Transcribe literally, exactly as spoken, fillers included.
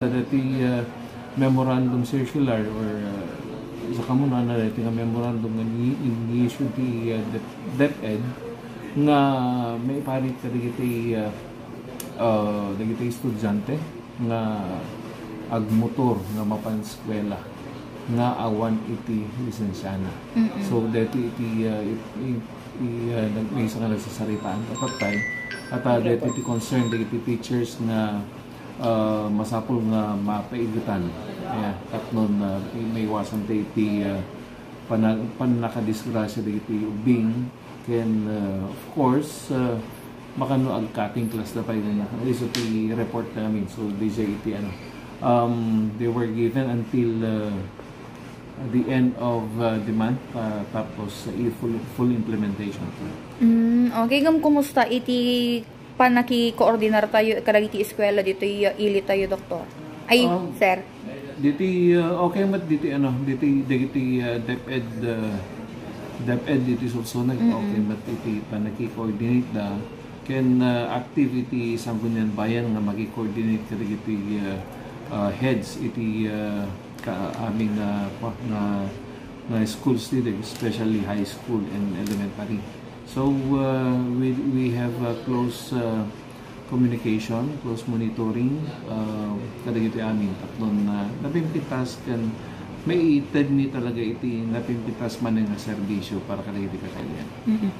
dati, uh, memorandum circular or, uh, sa kamunana dati nga memorandum nga ni-, ni-issue ti, uh, dep-, DepEd nga maiparit kadagiti, uh, uh, dagiti estudiante nga agmotor nga mapan eskwela nga awan iti lisensiana. So, dati iti, uh, it-, it-, i-, uh, nag-, may isa nga nagsasaritaan at that time. At, uh, dati iti concern dagiti teachers nga, uh, masapul nga mapaigetan. Yeah, tapno, uh, maiwasan tayo iti, uh, pana-, pannakadisgrasya dagiti ubing. Ken, uh, of course, uh, makano ag-cutting class da pay nga. Isu ti report namin. So, D J iti ano, um, they were given until, uh, the end of, uh, the month, uh, tapos, uh, i-, full, full implementation. Mm, okay, ngem kumusta iti panakikoordinar tayo kadagiti eskwela ditoy, uh, ili tayo, Doktor? Ay, Um, sir. Diti, uh, okay met diti ano, diti, dagiti, uh, DepEd, uh, DepEd diti Sorsogon, okay met iti panaki-coordinate da. Ken, uh, active iti Sangguniang Bayan nga maki-coordinate kadagiti, uh, uh, heads iti, uh, ka-, amin nga, nga, nga schools didi, especially high school and elementary. So, uh, we, we have a close, uh, communication, close monitoring, uh, kadagiti amin tapno, uh, napimpintas ken maited ni talaga iti napimpintas manen nga serbisyo para kadagiti kakailan. Mm-mm.